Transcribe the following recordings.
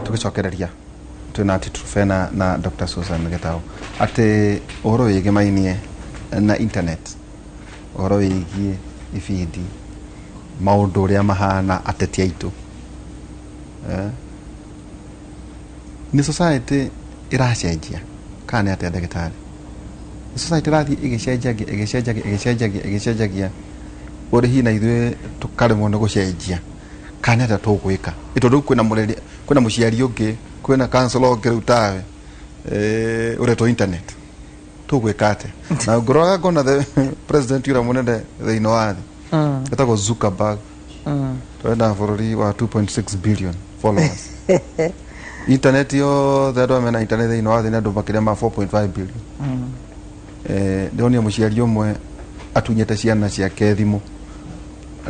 Tũgĩcokereria twĩna Aunty Truphena na Dr. Susan Gĩtaũ atĩ ũhoro wĩgĩmainie na internet, ũhoro wĩgiĩ ibindi, maũndũ ũrĩa mahana ateti aitũ, eh? Nĩ society ĩracenjia kana nĩ atĩa ndagĩtarĩ? Nĩ society ĩrathiĩ ĩgĩcenjagia ĩgĩcenjagia ĩgĩcenjagia ĩgĩcenjagia ũrĩ hihi na ithuĩ tũkaremwo nĩ gũcenjia kana nĩ atĩa tũgwĩka? Ĩ tondũ rĩu kwĩna mũreri, kwĩna mũciari ũngĩ, kwĩna counselor ũngĩ rĩu tawe, eh, ũretwo internet, tũgwĩka atĩa? Na ngũroraga ngona the president ũrĩa mũnene thĩinĩ wa thĩ etagwo Zuckerberg, tũrenda bũrũri wa 2.6 billion followers, internet yothe andũ arĩa mena internet thĩinĩ wa thĩ nĩ andũ makĩria ma 4.5 billion. Eh, ndĩronire mũciari ũmwe atunyĩte ciana ciake thimũ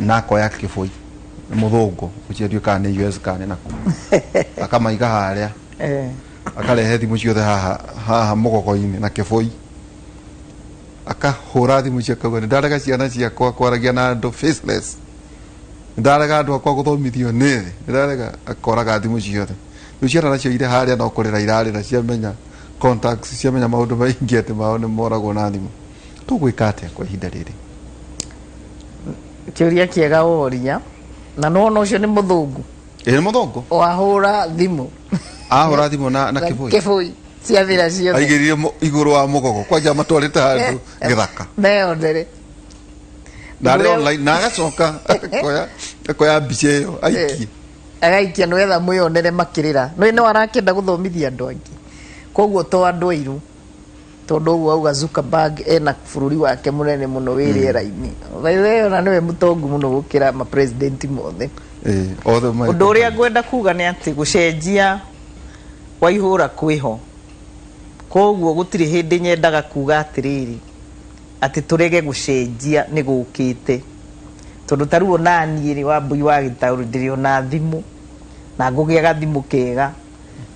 na akoya kĩbũi, nĩ mũthũngũ mũciari ũyũ, kana nĩ US kana nĩ nakũ, akamaiga harĩa, akarehe thimũ ciothe haha haha mũgogo-inĩ na kĩbũi, akahũra thimũ icio, akauga, "Nĩ ndarega ciana ciakwa kwaragia na andũ faceless, nĩ ndarega andũ akwa gũthomithio nĩ thĩ, nĩ ndarega." Akoraga thimũ ciothe. Rĩu ciana nacio irĩ harĩa no kũrĩra irarĩra, ciamenya contacts, ciamenya maũndũ maingĩ atĩ mao nĩ moragwo na thimũ. Tũgwĩka atĩa kwa ihinda rĩrĩ? Kĩũria kĩega woria, na nĩwona ũcio nĩ mũthũngũ. Ĩ, nĩ mũthũngũ. Wahũra thimũ. Ahũra thimũ na kĩbũi. Kĩbũi ciathira ciothe. Aigĩrĩire igũrũ wa mũgogo kwanja matwarĩte handũ gĩthaka. Meyonere. Na arĩ online na agacoka akoya mbica ĩyo aikie. Agaikia nĩgetha mwĩyonere makĩrĩra. Nĩ no arakĩenda gũthomithia andũ angĩ, koguo to andũ airũ, tondũ ũguo auga Zuckerberg ena bũrũri wake mũnene mũno wĩ rĩera-inĩ. By the way, ona nĩwe mũtongu mũno gũkĩra ma president mothe. Ĩ, othe Ũndũ ũrĩa ngwenda kuga nĩ atĩ gũcenjia kwa ihũra kwĩho, koguo gũtirĩ hĩndĩ nyendaga kuga atĩrĩrĩ atĩ tũrege gũcenjia nĩ gũkĩte, tondũ ta rĩu ona niĩ rĩ, Wambui wa Gĩtaũrĩ, ndĩrĩ ona thimũ na ngũgĩa gathimũ kega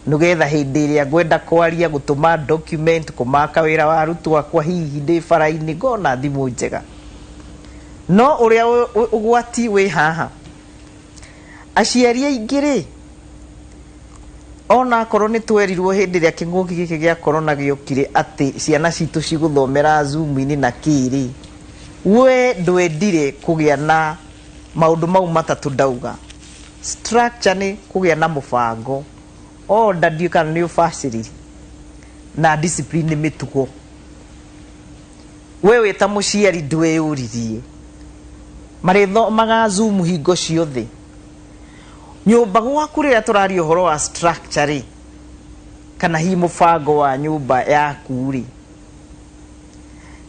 nĩgetha hĩndĩ ĩrĩa ngwenda kwaria, gũtũma document, kũmaka wĩra wa arutwo akwa, hihi ndĩ bara-inĩ, ngona thimũ njega. No ũrĩa ũgwati wĩ haha, aciari aingĩ rĩ, ona akorwo nĩ twerirwo hĩndĩ ĩrĩa kĩng'ũki gĩkĩ gĩa corona gĩokire atĩ ciana citũ cigũthomera Zoom-inĩ na kĩrĩ, we ndwendire kũgĩa na maũndũ mau matatũ ndauga. Structure nĩ kũgĩa na mũbango, order ndiũĩ kana nĩ ũbacĩrĩri, na discipline nĩ mĩtugo. We wĩ ta mũciari ndweyũririe marĩthomaga Zoom hingo ciothe nyũmba gwaku? Rĩrĩa tũraria ũhoro wa structure rĩ, kana hihi mũbango wa nyũmba yaku rĩ,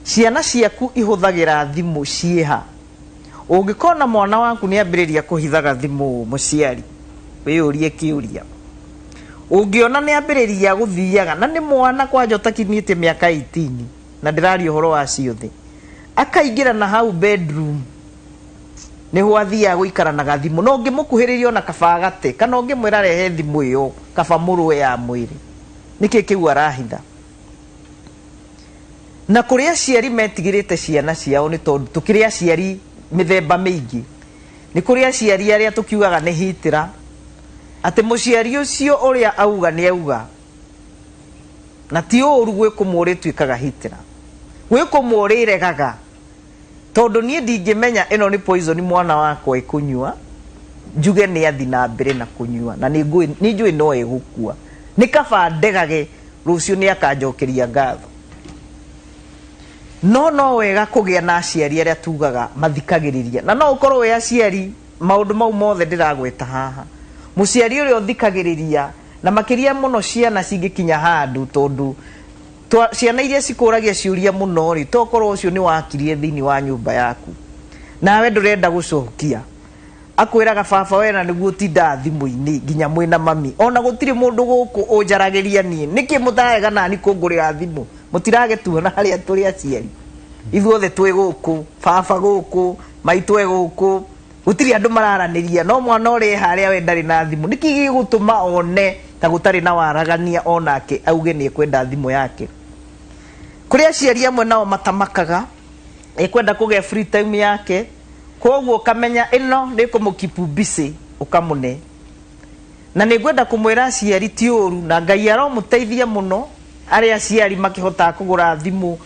ciana ciaku ihũthagĩra thimũ ciĩha? Ũngĩkona mwana waku nĩ ambĩrĩria kũhithaga thimũ, mũciari wĩyũrie kĩũria. Ũngĩona nĩ ambĩrĩria gũthiaga na nĩ mwana kwanja ũtakinyĩtie mĩaka 18, na ndĩraria ũhoro wa ciothe, akaingĩra na hau bedroom nĩho athiaga gũikara na gathimũ, na ũngĩmũkuhĩrĩria ona kaba agate, kana ũngĩmwĩra rehe thimũ ĩyo, kaba mũrũe ya mwĩrĩ. Nĩkĩ kĩu arahitha? Na kũrĩ aciari metigĩrĩte ciana ciao, nĩ tondũ tũkĩrĩ aciari mĩthemba mĩingĩ. Nĩ kũrĩ aciari arĩa tũkiugaga nĩ hitĩra, atĩ mũciari ũcio ũrĩa auga nĩ auga, na ti ũru. Gwĩ kũmwe ũrĩtuĩkaga hitĩra, gwĩ kũmwe ũrĩregaga, tondũ niĩ ndingĩmenya ĩno nĩ poison mwana wakwa ĩkũnyua, njuge nĩ athi na mbere na kũnyua, na nĩ njũĩ no ĩgũkua. Nĩ kaba ndegage, rũciũ nĩ akanjokeria ngatho. No no wega kũgĩa na aciari arĩa tugaga mathikagĩrĩria, na no ũkorwo wĩ aciari maũndũ mau mothe ndĩragweta haha, mũciari ũrĩa ũthikagĩrĩria, na makĩria mũno ciana cingĩkinya handũ, tondũ ciana iria cikũragia ciũria mũno rĩ, tokorwo ũcio nĩ wakirire thĩinĩ wa nyũmba yaku nawe ndũrenda gũcokia, akwĩraga, "Baba, wena nĩguo ũtindaga thimũ-inĩ nginya mwĩna mami, ona gũtirĩ mũndũ gũkũ ũnjaragĩria niĩ, nĩkĩ mũtarega nani kũngũrĩra thimũ?" Mũtiragĩtuona harĩa tũrĩ aciari ithuothe twĩ gũkũ, baba gũkũ, maitũ e gũkũ, gũtirĩ andũ mararanĩria, no mwana ũrĩa e harĩa we ndarĩ na thimũ. Nĩkĩ gĩgũtũma one ta gũtarĩ na waragania onake auge nĩ ekwenda thimũ yake? Kũrĩ aciari amwe nao matamakaga, ekwenda kũgĩa free time yake, koguo ũkamenya ĩno nĩ kũmũ keep busy, ũkamũne. Na nĩ ngwenda kũmwĩra aciari ti ũru, na Ngai aromũteithia mũno arĩa aciari makĩhotaga kũgũra thimũ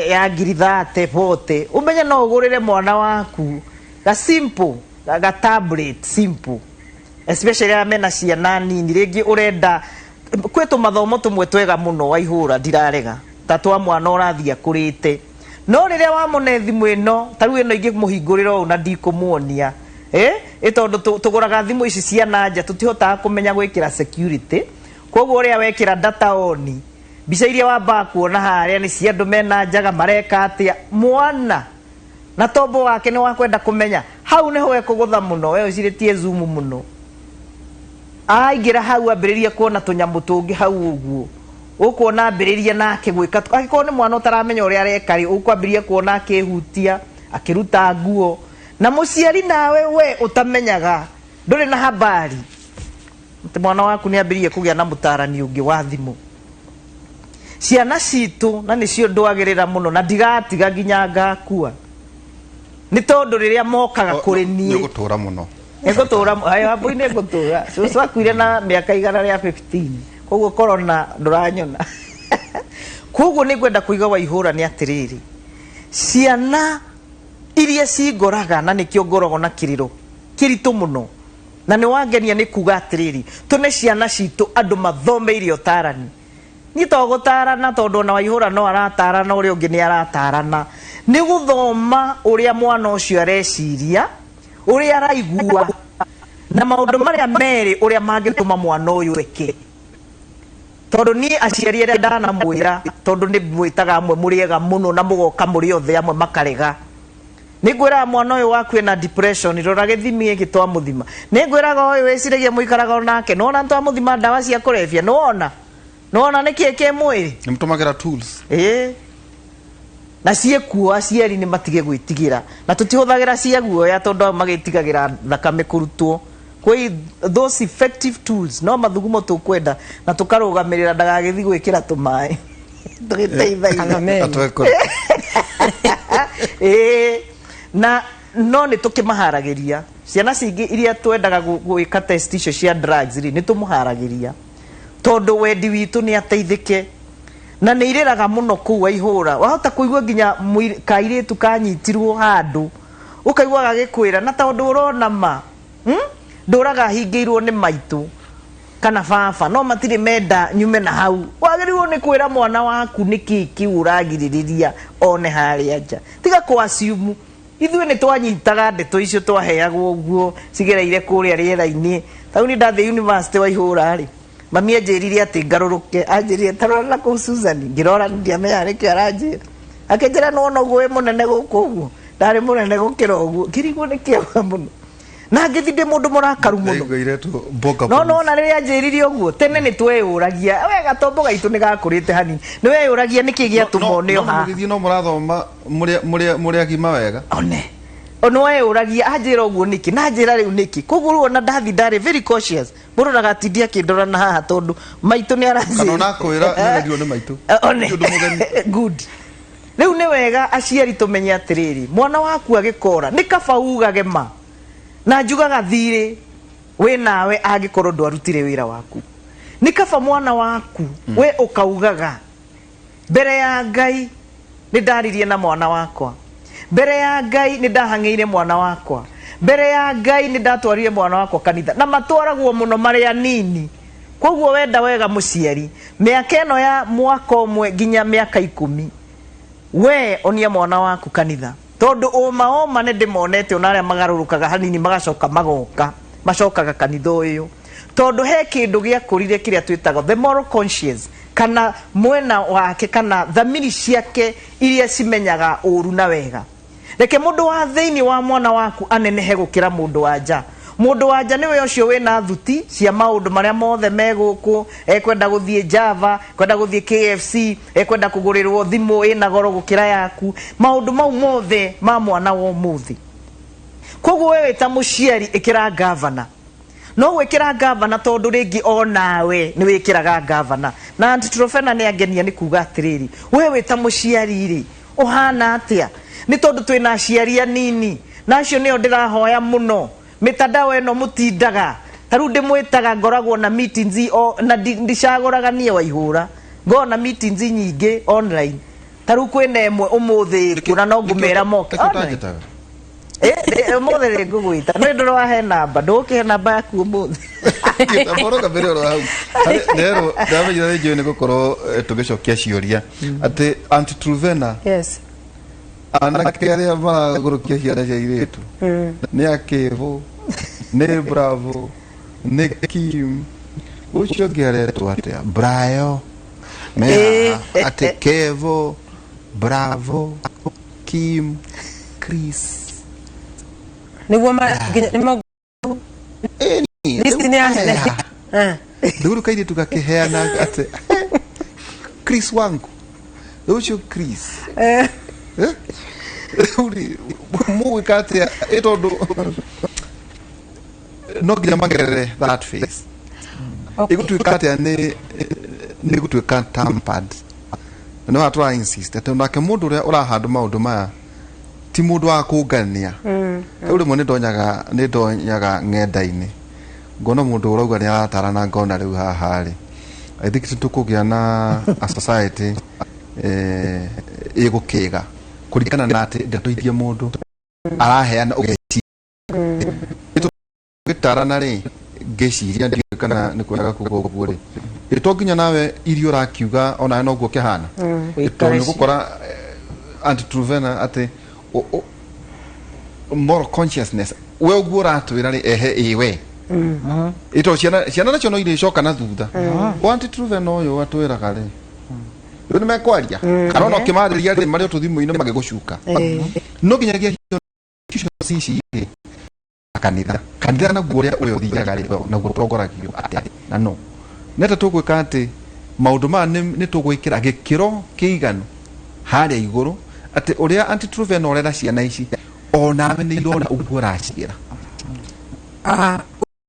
ya ngiri 30 40, ũmenye no ũgũrĩre mwana waku ga simple ga tablet simple, especially arĩa mena ciana nini. Rĩngĩ ũrenda kwĩ tũmathomo tũmwe twega mũno Waihũra, ndirarega, ta twa mwana ũrathiĩ akũrĩte. No rĩrĩa wamũne thimũ ĩno, ta rĩu ĩno ingĩmũhingũrĩra ũũ na ndikũmuonia, ĩ tondũ tũgũraga thimũ ici cia na nja, tũtihotaga kũmenya gwĩkĩra security. Koguo ũrĩa wekĩra data on, mbica iria wambaga kuona harĩa nĩ cia andũ mena njaga mareka atĩa. Mwana na tombo wake nĩ wa kwenda kũmenya, hau nĩho ekũgũtha mũno. We ũcirĩtie zoom mũno, aingĩra hau ambĩrĩrie kuona tũnyamũ tũngĩ hau ũguo, ũkuona ambĩrĩria nake gwĩka. Angĩkorwo nĩ mwana ũtaramenya ũrĩa areka rĩ, ũkwambĩrĩria kuona akĩhutia, akĩruta nguo. Na mũciari nawe we ũtamenyaga, ndũrĩ na habari atĩ mwana waku nĩ ambĩrĩrie kũgĩa na mũtarani ũngĩ wa thimũ. Ciana citũ na nĩcio ndwagĩrĩra mũno, na ndigatiga nginya ngakua, nĩ tondũ rĩrĩa mokaga kũrĩ niĩ. Nĩ ũgũtũra mũno. Nĩngũtũra, ayo Wambui, nĩngũtũra. Cũcũ akuire na mĩaka 115, koguo korona ndũranyona. Koguo nĩngwenda kũiga Waihũra nĩ atĩrĩrĩ, ciana iria cingoraga, na nĩkĩo ngoragwo na kĩrĩro kĩritũ mũno, na nĩ wangenia nĩ kuga atĩrĩrĩ, tũne ciana citũ andũ mathomeire ũtarani. Niĩ to gũtarana, tondũ ona Waihũra no aratarana, ũrĩa ũngĩ nĩ aratarana, nĩ gũthoma ũrĩa mwana ũcio areciria, ũrĩa araigua, na maũndũ marĩa merĩ ũrĩa mangĩtũma mwana ũyũ eke. Tondũ niĩ aciari arĩa ndanamwĩra, tondũ nĩ mwĩtaga amwe mũrĩega mũno na mũgoka mũrĩ othe, amwe makarega, nĩ ngwĩraga mwana ũyũ waku ena depression, rora gĩthimi gĩkĩ twamũthima. Nĩ ngwĩraga ũyũ wĩciragia mũikaraga onake, nĩwona twamũthima ndawa cia kũrebia, nĩwona nĩkĩ kĩ mwĩrĩ. Nĩ mũtũmagĩra tools. Ĩĩ, na ciĩkuo. Aciari nĩ matige gwĩtigĩra, na tũtihũthagĩra cia guoya, tondũ ao magĩtigagĩra thakame kũrutwo. Kwĩ those effective tools, no mathugumo tũkwenda na tũkarũgamĩrĩra ndagagĩthi gwĩkĩra tũmaĩ tũgĩteithagia. Kana meni. Atwekũra. Ĩĩ, na no nĩ tũkĩmaharagĩria ciana cingĩ iria twendaga gwĩka test icio cia drugs rĩ, nĩ tũmũharagĩria tondũ wendi witũ nĩ ateithĩke. Na nĩ irĩraga mũno kũu Waihũra, wahota kũigua nginya kairĩtu kanyitirwo handũ, ũkaigua gagĩkwĩra, na tondũ ũrona ma, Ndũraga hingĩirwo nĩ maitũ kana baba, no matirĩ menda nyume na hau. Wagĩrĩirwo nĩ kwĩra mwana waku nĩkĩ kĩu ũragirĩrĩria one harĩa nja. Tiga kũ assume. Ithuĩ nĩ twanyitaga ndeto icio twaheagwo ũguo cigereire kũrĩa rĩera-inĩ. Ta rĩu niĩ ndathiĩ university Waihũra rĩ, mami anjĩrire atĩ ngarũrũke, anjĩrire, "Ta rora na kũu, Susan." Ngĩrora, ndiamenyaga nĩkĩ aranjĩra. Akĩnjĩra, "Nĩwona ũguo wĩ mũnene gũkũ ũguo? Ndarĩ mũnene gũkĩra ũguo." Ngĩrigwo nĩkĩ auga mũno, na ngĩthi ndĩ mũndũ mũrakaru mũno. Ndaigua iretwo mboga. No nona rĩrĩa anjĩrire ũguo, tene nĩ tweyũragia, we gatombo gaitũ nĩ gakũrĩte hanini, nĩ weyũragia nĩkĩ gĩatũma one o haha. Mũgĩthiĩ no mũrathoma mũrĩ agima wega. One nĩ weyũragia anjĩra ũguo nĩkĩ, na anjĩra rĩu nĩkĩ. Koguo rĩu ona ndathi ndarĩ very cautious, mũndũ ndagatindie akĩndora na haha, tondũ maitũ nĩ aranjĩra. Kana ona akwĩra nĩrerirwo nĩ maitũ. One. Ti ũndũ mũgeni. Good. Rĩu nĩ wega aciari tũmenye atĩrĩrĩ, mwana waku agĩkora nĩ kaba ugage ma, na njugaga thirĩ wĩ nawe angĩkorwo ndwarutire wĩra waku. Nĩ kaba mwana waku we ũkaugaga mbere ya Ngai, nĩ ndaririe na mwana wakwa mbere ya Ngai, nĩ ndahang'ĩire mwana wakwa mbere ya Ngai, nĩ ndatwarire mwana wakwa kanitha. Na matwaragwo mũno marĩ anini. Koguo wenda wega mũciari, mĩaka ĩno ya mwaka 1 nginya mĩaka 10, we onia mwana waku kanitha, tondũ ũma ũma nĩ ndĩmonete ona arĩa magarũrũkaga hanini magacoka magoka macokaga kanitha ũyũ, tondũ he kĩndũ gĩakũrire kĩrĩa twĩtaga the moral conscience, kana mwena wake kana thamiri ciake iria cimenyaga ũru na wega. Reke mũndũ wa thĩinĩ wa mwana waku anenehe gũkĩra mũndũ wa nja. Mũndũ wa nja nĩwe ũcio wĩna thuti cia maũndũ marĩa mothe me gũkũ, ekwenda gũthiĩ Java, kwenda gũthiĩ KFC, ekwenda kũgũrĩrwo thimũ ĩna goro gũkĩra yaku, maũndũ mau mothe ma mwana wa ũmũthĩ. Koguo we wĩ ta mũciari ĩkĩra ngavana. No gwĩkĩra ngavana, tondũ rĩngĩ o nawe nĩ wĩkĩraga ngavana. Na Aunty Trofena nĩ angenia nĩ kuga atĩrĩrĩ, we wĩ ta mũciari rĩ, ũhana atĩa? Nĩ tondũ twĩna aciari anini, na acio nĩo ndĩrahoya mũno. Mĩtandao ĩno mũtindaga Ta rĩu ndĩmwĩtaga, ngoragwo na meetings o, na ndicagũraga niĩ Waihũra, ngoragwo na meetings nyingĩ online. Ta rĩu kwĩna ĩmwe ũmũthĩ ĩkuo na no ngũmera moke Nĩkĩo online. ũtanjĩtaga? Ũmũthĩ rĩ ngũgwĩta nĩ ndũrahe namba, ndũgũkĩhe namba yaku ũmũthĩ. Mũrũga mbere oro hau. Nerwo ndamenyire nĩ njũĩ nĩ gũkorwo tũgĩcokia ciũria atĩ Aunty Truvena, Yes. anake arĩa maragũrũkia ciana cia airĩtu nĩ akĩbũ, nĩ Bravo, nĩ Kim, ũcio ũngĩ aretwo atĩa, Brayo, me haha atĩ Kevo, Bravo, Kim, Chris. Nĩguo nginya nĩmo. Ĩni, List nĩ ya aya. Rĩu kairĩtu gakĩheana atĩ Chris wangu, rĩu ũcio Chris. Eh? Rĩu rĩ, mũgwĩka atĩa ĩ tondũ no nginya magerere that phase? Ĩgũtuĩka atĩa? Nĩ gũtuĩka tampered na nĩ tũra insist atĩ nake mũndũ ũrĩa ũrahanda maũndũ maya ti mũndũ wa kũngania. Rĩu rĩmwe nĩ ndonyaga ng'enda-inĩ ngona mũndũ ũrauga nĩ aratarana, ngona rĩu haha rĩ, I think tũkũgĩa na a society ĩgũkĩga kũringana na atĩ ndeto iria mũndũ araheana ũgeciria tũgĩtarana rĩ, ngĩciria ndiũĩ kana nĩ kwega kuga ũguo rĩ, ĩ to nginya nawe irio ũrakiuga onawe noguo kĩhana, tondũ nĩ gũkora Aunty Truvena atĩ moral consciousness we ũguo ũratwĩra rĩ, ehe, ĩ we ĩ to ciana nacio no irĩcoka na thutha o Aunty Truvena ũyũ atwĩraga rĩ, rĩu nĩ mekwaria kana ona ũkĩmarĩria rĩ, marĩ o tũthimũ-inĩ magĩgũcuka. No nginyagia ici rĩ, kanitha naguo ũrĩa ũrĩa ũthiaga rĩ, naguo ũtongoragio atĩa? Na no nĩ atĩa tũgwĩka atĩ maũndũ maya nĩ tũgwĩkĩra gĩkĩro kĩiganu harĩa igũrũ atĩ ũrĩa Aunty Truvena ũrera ciana ici onawe nĩ irona ũguo ũracigĩra? Ah,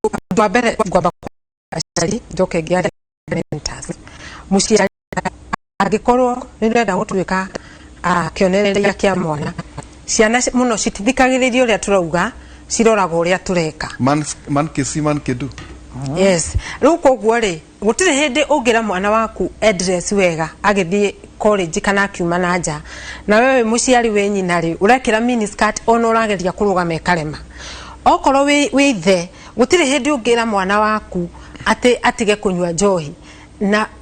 ũndũ wa mbere ngwamba aciari, njoke ngĩaria mentors. Mũciari angĩkorwo nĩ ũrenda gũtuĩka kĩonereria kĩa mwana, ciana mũno citithikagĩrĩria ũrĩa tũrauga, ciroraga ũrĩa tũreka. Man can see, man can do. Yes. Rĩu koguo rĩ, gũtirĩ hĩndĩ ũngĩra mwana waku address wega agĩthiĩ college kana akiuma na nja, na we wĩ mũciari wĩ nyina rĩ, ũrekĩra mini skirt, ona ũrageria kũrũgama ĩkarema. Okorwo wĩ ithe, gũtirĩ hĩndĩ ũngĩra mwana waku atĩ atige kũnyua njohi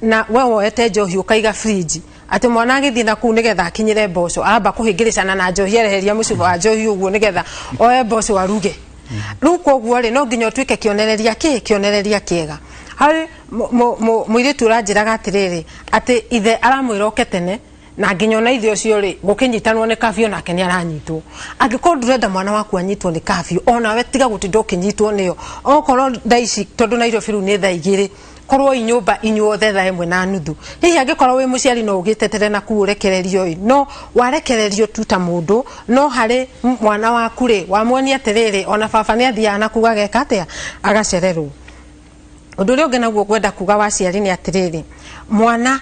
na we woete njohi ũkaiga fridge, atĩ mwana agĩthiĩ na kũu nĩgetha akinyĩre mboco aramba kũhĩngĩrĩcana na njohi, ereheria mũcuba wa njohi ũguo nĩgetha oe mboco aruge. Rĩu koguo rĩ, no nginya ũtuĩke kĩonereria kĩonereria kĩega harĩ mũirĩtu. Ũranjĩraga atĩrĩrĩ, atĩ ithe aramwĩra oke tene, na nginya ona ithe ũcio rĩ, gũkĩnyitanwo nĩ curfew nake nĩ aranyitwo. Angĩkorwo ndũrenda mwana waku anyitwo nĩ curfew, onawe tiga gũtinda ũkĩnyitwo nĩyo. Okorwo thaa ici, tondũ Nairobi rĩu nĩ thaa 2, korwo i nyũmba inyuothe thaa 1:30. Hihi angĩkorwo wĩ mũciari no ũgĩtetere na kuu ũrekererio ĩ, no warekererio tu ta mũndũ, no harĩ mwana waku rĩ, wamuonia atĩrĩrĩ, ona baba nĩ athiaga na kuu ageka atĩa, agacererwo. Ũndũ ũrĩa ũngĩ naguo ngwenda kuga wa aciari nĩ atĩrĩrĩ, mwana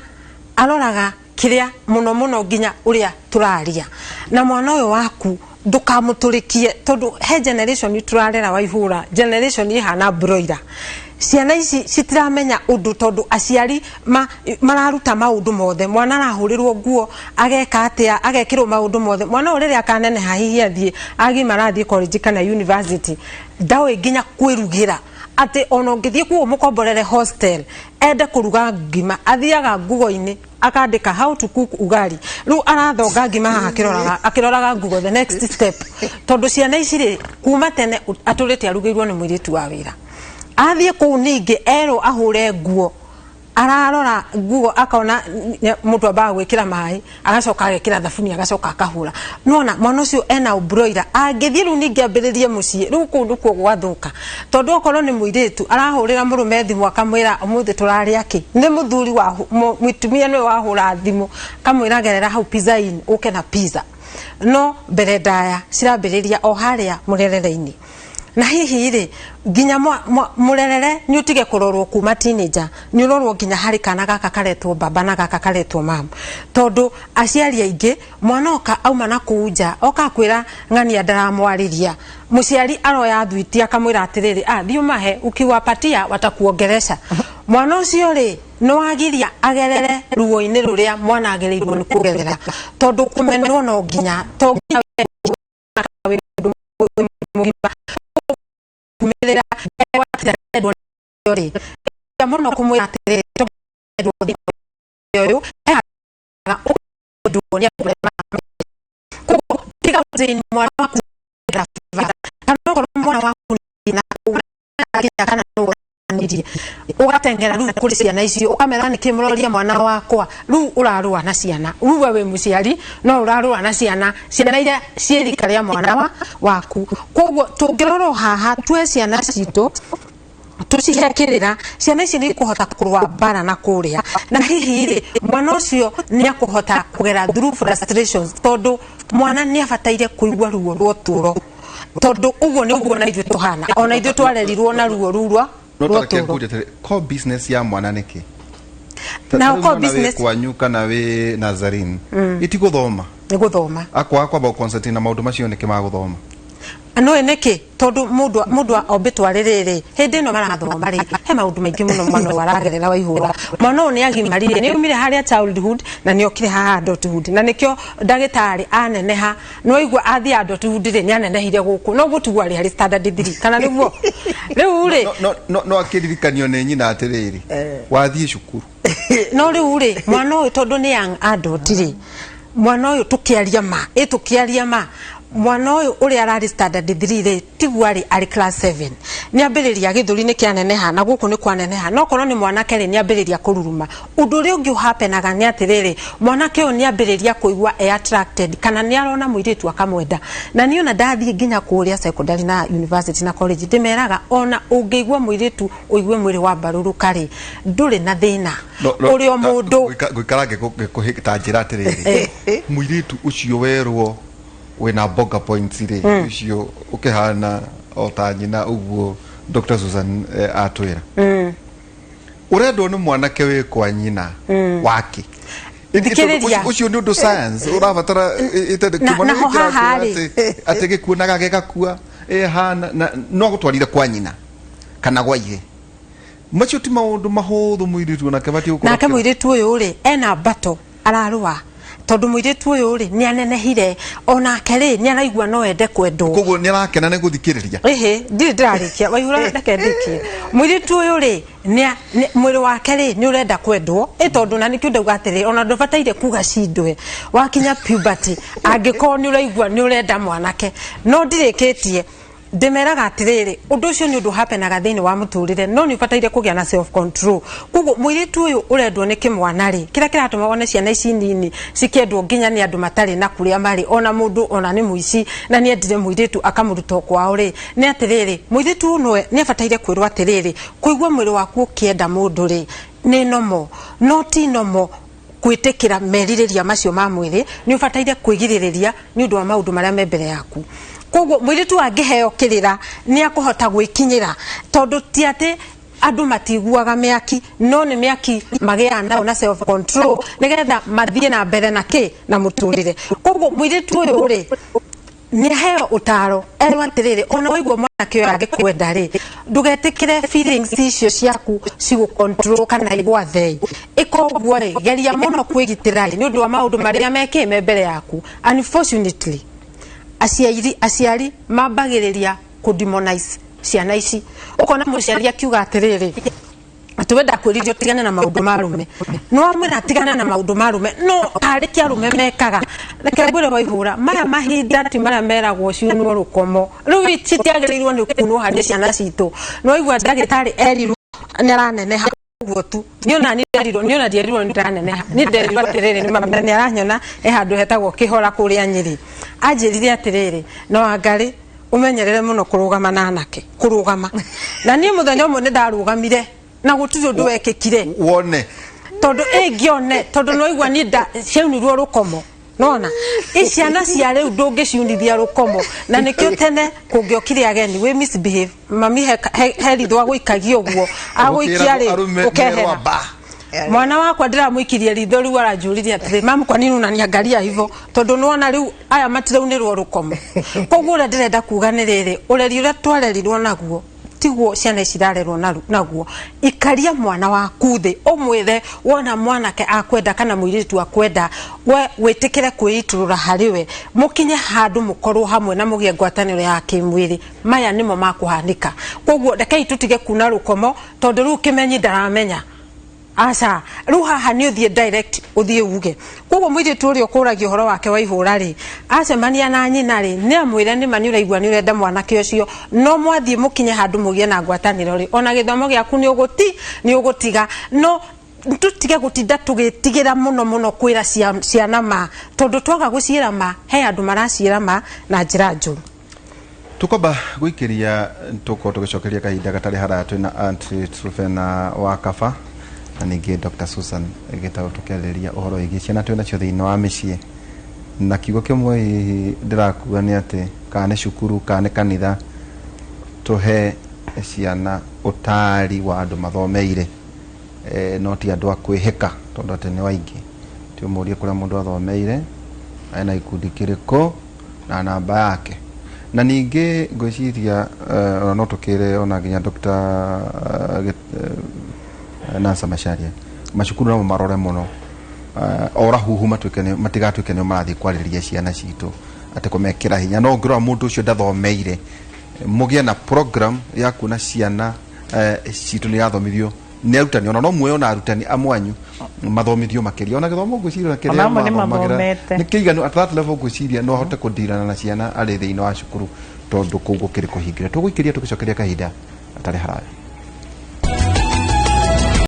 aroraga kĩrĩa mũno mũno nginya ũrĩa tũraria na mwana ũyũ waku. Ndũkamũtũrĩkie, tondũ he generation tũrarera Waihũra, generation ĩhana broiler. Ciana ici citiramenya ũndũ tondũ aciari mararuta maũndũ mothe. Mwana arahũrĩrwo nguo, ageka atĩa, agekĩrwo maũndũ mothe. Mwana ũyũ rĩrĩa akaneneha, hihi athiĩ agimara, athiĩ college kana university, ndoĩ nginya kwĩrugĩra, atĩ ona ũngĩthiĩ kuo ũmũkomborere hostel ende kũruga ngima, athiaga Google-inĩ akandĩka "how to cook ugali". Rĩu arathonga ngima haha akĩroraga Google the next step, tondũ ciana ici rĩ, kuma tene atũrĩte arugĩirwo nĩ mũirĩtu wa wĩra. Athiĩ kũu ningĩ erwo ahũre nguo, ararora Google akona mũndũ ambaga gwĩkĩra maĩ, agacoka agekĩra thabuni, agacoka akahũra. Nona mwana ũcio ena broiler. Angĩthiĩ rĩu ningĩ ambĩrĩrie mũciĩ, rĩu kũu nĩkuo gwathũka, tondũ okorwo nĩ mũirĩtu arahũrĩra mũrũme thimũ akamwĩra, "Ũmũthĩ tũrarĩa kĩ?" Nĩ mũthuri wa mũtumia nĩwe wahũra thimũ akamwĩra, "Gerera hau Pizza Inn ũke na pizza." No mbere ndaya cirambĩrĩria o harĩa mũrerere-inĩ. Na hihi rĩ, nginya mũrerere nĩ ũtige kũrorwo kuma teenager, nĩ ũrorwo nginya harĩ kana gaka karetwo baba na gaka karetwo mam, tondũ aciari aingĩ mwana oka auma na kũu nja oka akwĩra ng'ania ndaramwarĩria, mũciari aroya thwiti akamwĩra atĩrĩrĩ, ah, thiĩ ũmahe, ukiwapatia watakuongeresha. Mwana ũcio rĩ, nĩ wagiria agerere ruo-inĩ rũrĩa mwana agĩrĩirwo nĩ kũgerera, tondũ kũmenwo no nginya to nginya wĩ mũndũ mũgima kumĩrĩra rĩ mũno kũmwĩra atĩrĩrĩ ũyũ ũndũ nĩ andũ arĩa koguo tiga gũthĩnia mwana waku kana okorwo mwana waku na kana nĩũranĩrie ũgateng'era rĩu kũrĩ ciana icio ũkamera nĩkĩ mũroria mwana wakwa. Rĩu ũrarũa na ciana, rĩu we wĩ mũciari no ũrarũa na ciana, ciana iria ciĩ rika rĩa mwana waku. Koguo tũngĩrora o haha tuoe ciana citũ tũcihe kĩrĩra, ciana ici nĩ ikũhota kũrũa mbara na kũrĩa, na hihi rĩ, mwana ũcio nĩ akũhota kũgera through frustrations, tondũ mwana nĩ abataire kũigua ruo rwa ũtũũro, tondũ ũguo nĩ ũguo na ithuĩ tũhana, ona ithuĩ twarerirwo na ruo rũu rwa No rwa tareke ũtũũro. ngũrie atĩrĩ, core business ya mwana nĩ kĩ? Na Ta rĩu core mwana wĩ business- kwanyu kana wĩ Nazarene iti gũthoma Nĩ gũthoma. Akwaga kwamba gũ-concentrate na maũndũ macio nĩkĩ ma gũthoma? Nĩũĩ nĩkĩ? Tondũ mũndũ mũndũ ombĩtwo arĩ rĩrĩ, hĩndĩ ĩno marathoma rĩ, he maũndũ maingĩ mũno mwana ũyũ aragerera Waihũra. Mwana ũyũ nĩ agimarire, nĩ aumire harĩa childhood na nĩ okire haha adulthood, na nĩkĩo ndagĩtarĩ aneneha, nĩ waigua athiĩ adulthood rĩ, nĩ anenehire gũkũ, no ũguo tiguo arĩ harĩ standard 3, kana nĩguo? Rĩu rĩ, No akĩririkanio nĩ nyina atĩrĩrĩ, wathiĩ cukuru. No rĩu rĩ, mwana ũyũ tondũ nĩ young adult rĩ, mwana ũyũ tũkĩaria ma ĩ tũkĩaria ma, mwana ũyũ ũrĩa ararĩ standard 3 rĩ, tiguo arĩ arĩ class 7, nĩ ambĩrĩria gĩthũri nĩ kĩaneneha na gũkũ nĩ kwaneneha, no korwo nĩ mwanake rĩ, nĩ ambĩrĩria kũruruma. Ũndũ ũrĩa ũngĩ ũhapenaga nĩ atĩrĩrĩ, mwanake ũyũ nĩ ambĩrĩria kũigua e attracted kana nĩ arona mũirĩtu akamwenda. Na niĩ ona ndathiĩ nginya kũrĩa secondary na university na college, ndĩmeraga ona ũngĩigua mũirĩtu ũigue mwĩrĩ wa mbarũrũka rĩ, ndũrĩ na thĩna. Ũrĩ o mũndũ. Ngũikara ngĩkũhĩ ta njĩra atĩrĩrĩ, mũirĩtu ũcio werwo wĩna bonga points rĩ, ũcio ũkĩhana o ta nyina ũguo Dr. Susan atwĩra, ũrendwo nĩ mwanake wĩ kwa nyina wake. Thikĩrĩria. Ũcio nĩ ũndũ science ũrabatara Kĩmwana naho gĩkĩ haha kĩrakwĩra rĩ. atĩ gĩkuonaga gĩgakua ĩhana na no agũtwarire kwa nyina kana gwa ithe. Macio ti maũndũ mahũthũ mũirĩtu onake batiĩ gũkorwo Nake akĩrora. Mũirĩtu ũyũ rĩ, ena mbato ararũa, tondũ mũirĩtu ũyũ rĩ, nĩ anenehire, onake rĩ, nĩ araigua no ende kwendwo. Koguo nĩ arakena nĩ gũthikĩrĩria. Ĩhĩ, ndirĩ ndĩrarĩkia, Waihura, reke ndĩkie. Mũirĩtu ũyũ rĩ, mwĩrĩ wake rĩ, nĩ ũrenda kwendwo, ĩ tondũ na nĩkĩo ndauga atĩrĩ, ona ndũbataire kuga cindwe wakinya puberty angĩkorwo nĩ ũraigua nĩ ũrenda mwanake. No ndirĩkĩtie. Ndĩmeraga atĩrĩrĩ, ũndũ ũcio nĩ ũndũ hapenaga thĩinĩ wa mũtũrĩre, no nĩ ũbataire kũgĩa na self control. Koguo mũirĩtu ũyũ ũrendwo nĩ kĩmwana rĩ, kĩrĩa kĩratũma wone ciana ici nini cikĩendwo nginya nĩ andũ matarĩ na kũrĩa marĩ, ona mũndũ ona nĩ mũici na nĩ endire mũirĩtu akamũruta o kwao rĩ, nĩ atĩrĩrĩ, mũirĩtu ũyũ nĩ abataire kwĩrwo atĩrĩrĩ, kũigua mwĩrĩ waku ũkĩenda mũndũ rĩ, nĩ normal, no ti normal gwĩtĩkĩra merirĩria macio ma mwĩrĩ. Nĩ ũbataire kwĩgirĩrĩria nĩ ũndũ wa maũndũ marĩa me mbere yaku. Koguo mũirĩtu angĩheo kĩrĩra nĩ akũhota gwĩkinyĩra, tondũ ti atĩ andũ matiguaga mĩaki, no nĩ mĩaki magĩaga nayo na self control nĩgetha mathiĩ na mbere na kĩ na mũtũrĩre. Koguo mũirĩtu ũyũ rĩ, nĩ aheo ũtaro, erwo atĩrĩrĩ, ona waigua mwanake ũyũ angĩkwenda rĩ, ndũgetĩkĩre feelings icio ciaku cigũ control kana igwathe. Ĩka ũguo rĩ, geria mũno kwĩgitĩra nĩ ũndũ wa maũndũ marĩa mekĩ me mbere yaku. Unfortunately, aciari mambagĩrĩria kũ demonize ciana ici. Ũkona mũciari akiuga atĩrĩrĩ, atĩ we ndakwĩrire ũtigane na maũndũ ma arũme, no wamwĩra atigane na maũndũ ma arũme, no karĩ kĩ arũme mekaga. Reke ngwĩre Waihũra, maya mahinda ti marĩa meragwo ciunwo rũkomo. Rĩu citiagĩrĩirwo nĩ kunwo harĩ ciana citũ. Nĩ waigua ndagĩtarĩ erirwo nĩ araneneha ũguo tu. Niĩ ona niĩ nderirwo, niĩ ona ndierirwo nĩ ndĩraneneha. Niĩ nderirwo atĩrĩrĩ, nĩ mama nĩ aranyona e handũ hetagwo Kĩhora kũrĩa Nyĩrĩ. Anjĩrire atĩrĩrĩ, no angarĩ ũmenyerere mũno kũrũgama na anake, kũrũgama. Na niĩ mũthenya ũmwe nĩ ndarũgamire na gũtirĩ ũndũ wekĩkire. Wone. Tondũ ĩngĩone, tondũ nĩ waigua niĩ ciaunirwo rũkomo. Nona ciana cia rĩu ndũngĩciunithia rũkomo, na nĩkĩo tene kũngĩokire ageni wĩ misbehave, mami he ritho agũikagia ũguo agũikia rĩ, Arũme ũkehera. merwo ba. Mwana wakwa ndĩramũikirie ritho rĩu aranjũririe atĩrĩ, "Mamu, kwa nini unaniangalia hivyo?" Tondũ nĩwona rĩu aya matiraunĩrwo rũkomo. Koguo ũrĩa ndĩrenda kuga nĩ rĩrĩ, ũreri ũrĩa twarerirwo naguo tiguo ciana ici irarerwo naguo. Ikaria mwana waku thĩ, ũmwĩre wona mwanake akwenda kana mũirĩtu akwenda, we wĩtĩkĩre kwĩitũrũra harĩ we, mũkinye handũ mũkorwo hamwe na mũgĩe ngwatanĩro ya kĩmwĩrĩ. Maya nĩmo makũhanĩka. Koguo rekei tũtige kuna rũkomo, tondũ rĩu kĩmenyi ndaramenya. Aca, rĩu haha nĩ ũthiĩ direct, ũthiĩ uge. Koguo mũirĩtu ũrĩa ũkũragia ũhoro wake wa ihũra rĩ, acemania na nyina rĩ, nĩ amwĩre nĩma nĩ ũraigua nĩ ũrenda mwanake ũcio, no mwathiĩ mũkinye handũ mũgĩe na ngwatanĩro rĩ, ona gĩthomo gĩaku nĩ ũgũti nĩ ũgũtiga. No tũtige gũtinda tũgĩtigĩra mũno mũno kwĩra ciana ma, tondũ twaga gũciĩra ma, he andũ maraciĩra ma na njĩra njũru. Tukwamba guikiria tukorwo tugicokeria kahinda gatari haraya twina Aunt Trufena wa Kaba na ningĩ Dr. Susan Gitau, tukiarĩrĩria ũhoro wĩgiĩ ciana twĩ nacio thĩinĩ wa mĩciĩ. Na kiugo kĩmwe hihi ndĩrakua nĩ atĩ kana nĩ cukuru kana nĩ kanitha, tũhe ciana ũtaari wa andũ mathomeire, no ti andũ a kwĩhĩka tondũ atĩ nĩ waingĩ. Ti ũmũrie kũrĩa mũndũ athomeire, ena gĩkundi kĩrĩkũ na namba yake. Na ningĩ ngwĩciria ona no tũkĩre ona nginya Dr. Nancy Macharia, macukuru namo marore mũno, ora huhu matuĩke nĩ matigatuĩke nĩo marathiĩ kwarĩrĩria ciana citũ atĩ kũmekĩra hinya. No ũngĩrora mũndũ ũcio ndathomeire, mũgĩe na program ya kuona ciana citũ nĩ irathomithio nĩ arutani, ona no muoye ona arutani amwe anyu mathomithio makĩria ona gĩthomo ngwĩciria ona kĩrĩa Ona amwe nĩ mathomagĩra mathomete. nĩ kĩiganu at that level. Ngwĩciria no ahote kũndirana na ciana arĩ thĩinĩ wa cukuru, tondũ kũu gũkĩrĩ kũhingĩre. Tũgũikĩria tũgĩcokeria kahinda gatarĩ haraya.